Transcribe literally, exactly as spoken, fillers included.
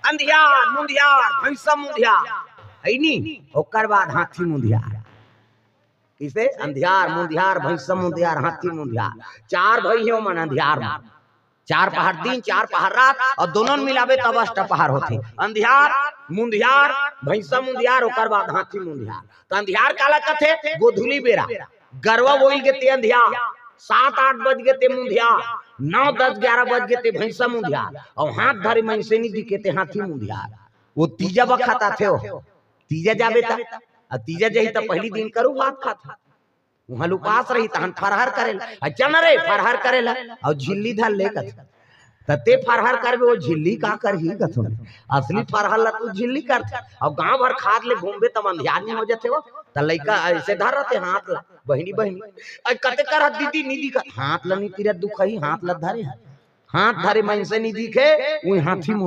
अंधियार, मुंधियार, भैंसा मुंधियार, है नी? ओकर बाद हाथी मुंधियार। किसे? अंधियार, मुंधियार, भैंसा मुंधियार, हाथी मुंधियार। चार भाई हे ओमन अंधियार म। चार पहार दिन, चार पहार रात, अउ दोनों मिलाबे तब अष्ट पहार होथे। अंधियार, मुंधियार, भैंसा मुंधियार, ओकर बाद हाथी मुंधियार। त अंधियार काला कथे? गोधूली बेरा। गरवा बोइल गे ते अंधियार, सात आठ बज गे ते मुंधियार, नौ दस ग्यारह बज गे ते भैंसा मुंधियार, अउ हाथ धरे मइनसे नी दिखे ते हाथी मुंधियार। ओ तीजा बखत आथे ओ। तीजा जाबे त, अ तीजा जही त पहिली दिन करू भात खात। उहाँ ल उपास रही, तहन फरहर करे ल। अच्छा न रे, फरहर करे ल, अउ झिल्ली धर ले कथे। त ते फरहर करबे, ओ झिल्ली का करही कथों। असली फरहर ल तू झिल्ली करथे। अउ गांव भर खात ले घूमबे, त अंधियार नी हो जथे ओ। त लइका अइसे धर रथे हाथ ल, बहिनी, बहिनी। अइ कते करत दीदी, नी दिखत। हाथ ल नी तीरत दुखही, हाथ ल धरे ह। हाथ धरे मइनसे नी दिखे, उही हाथी